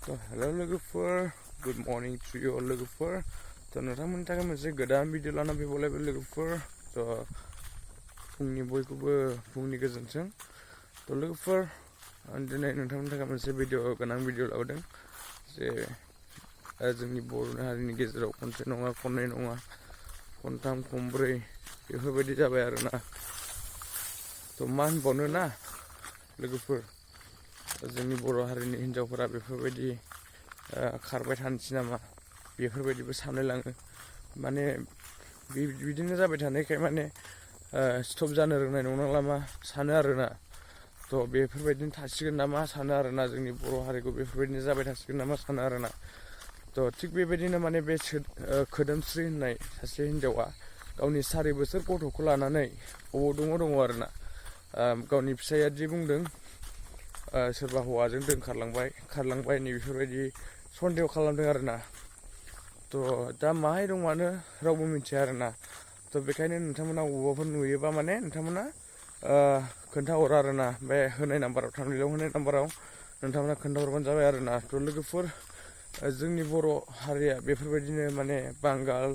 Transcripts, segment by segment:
So hello lwgwpwr, good morning to you all lwgwpwr. So नोंथांमोननि थाखाय मोनसे गोदान भिडिअ लाना फैबावलायबाय lwgwpwr. So फुंनि बयखौबो फुंनि गोजोनथों. So lwgwpwr आं दिनै नोंथांमोननि थाखाय मोनसे गोनां भिडिअ लाबोदों जे जोंनि बर' हारिनि गेजेराव खनसे नङा खननै नङा खनथाम खनब्रै बेफोरबायदि जाबाय आरोना. तो मा होनबावनो ना लोगोफोर, जोंनि बर' हारिनि हिनजावफोरा बेफोरबायदि खारबाय थानोसै नामा बेफोरबायदिबो सानलायलाङो. माने बिदिनो जाबाय थानायखाय माने स्टप जानो रोंनाय नंला नामा सानो आरोना. तो बेफोरबायदिनो थासिगोन नामा सानो आरोना, जोंनि बर' हारिखौ बेफोरबायदिनो जाबाय थासिगोन नामा सानो आरोना. तो थिग बेबायदिनो माने बे खोदोमस्रि होननाय सासे हिनजावा गावनि 4 बोसोर गथ'खौ लानानै दङ आरोना. गावनि फिसाया दि बुंदों सोरबा हौवाजों खारलांबाय नै बेफोरबायदि सन्देह खालामदों आरोना. तो दा माहाय दं मानो रावबो मिथिया आरोना. तो बेखायनो नोंथांमोना बबावबाफोर नुयोबा माने नोंथांमोना खोन्थाहर आरोना. बे होनाय नाम्बाराव थामलियाव होनाय नाम्बाराव नोंथांमोना खोन्थाहरबानो जाबाय आरोना. तो लोगोफोर, जोंनि बर' हारिया बेफोरबायदिनो माने बांगाल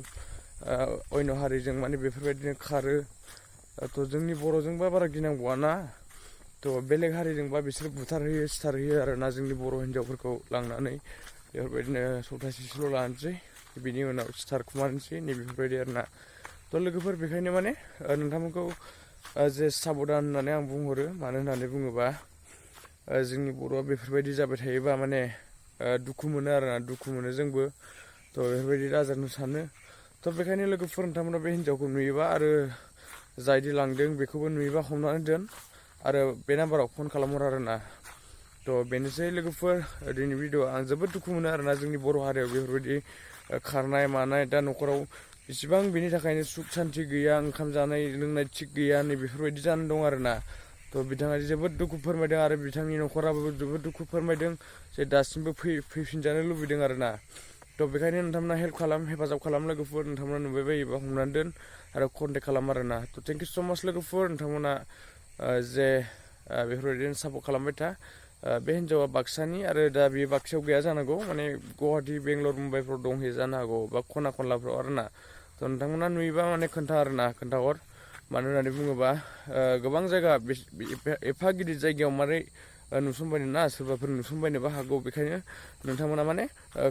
अन्य हारिजों माने बेफोरबायदिनो खारो. तो जोंनि बर'जोंबा बारा गिनांगौआना. तो बेलेग हारिजोंबा बिसोर बुथारहैयो सिथारहैयो आरोना जोंनि बर' हिनजावफोरखौ लांनानै बेफोरबायदिनो सप्तासेसोल' लानोसै, बिनि उनाव सिथारखुमानोसै नै बेफोरबायदि आरोना. तो लोगोफोर, बेखायनो माने नोंथांमोनखौ जे साबधान होननानै आं बुंहरो. मानो होननानै बुङोबा जोंनि बर'आ बेफोरबायदि जाबाय थायोबा माने दुखु मोनो आरोना, दुखु मोनो जोंबो. तो बेफोरबायदि दाजानो सानो. तो बेखायनो लोगोफोर, नोंथांमोना बे हिनजावखौ नुयोबा आरो जायदि लांदों बेखौबो नुयोबा हमनानै दोन आरो बे नाम्बाराव फन खालामहर आरोना. तो बेनोसै लोगोफोर दिनै भिडिअ. आं जोबोद दुखु मोनो आरोना जोंनि बर' हारियाव बेफोरबायदि खारनाय मानाय. दा न'खराव इसिबां बिनि थाखायनो सुख सान्ति गैया, ओंखाम जानाय लोंनाय थिग गैया नै बेफोरबायदि जानानै दं आरोना. तो बिथाङा जोबोद दुखु फोरमायदों आरो बिथांनि न'खराबो जोबोद दुखु फोरमायदों जे दासिमबो फैफिनजानो लुबैदों आरोना. तो बेखायनो नोंथांमोना हेफाजाब खालाम लोगोफोर. नोंथांमोना नुबाय बायोबा हमनानै दोन आरो कन्टेक्ट खालाम आरोना. तो थेंक इउ स' माच लोगोफोर. नोंथांमोना जे बेफोरबायदिनो सापर्ट खालामबाय था. बे हिनजावा बाक्सानि आरो दा बेयो बाक्सायाव गैया जानांगौ, माने गुवाहाटि बेंगलर मुम्बाइफ्राव दंहैयो जानो हागौ बा खना खनलाफ्राव आरोना. तो नोंथांमोना नुयोबा माने खोन्थाहर. मानो होननानै बुङोबा गोबां जायगा एफा गिदिर जायगायाव मारै नुसनबायनो ना, सोरबाफोर नुसनबायनोबो हागौ. बेखायनो नोंथांमोना माने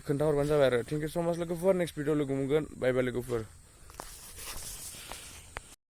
खोन्थाहरबानो जाबाय आरो. थेंक इउ स' माच लोगोफोर. नेक्स्ट भिडिअ लोगो मोनगोन. बाय बाय लोगोफोर.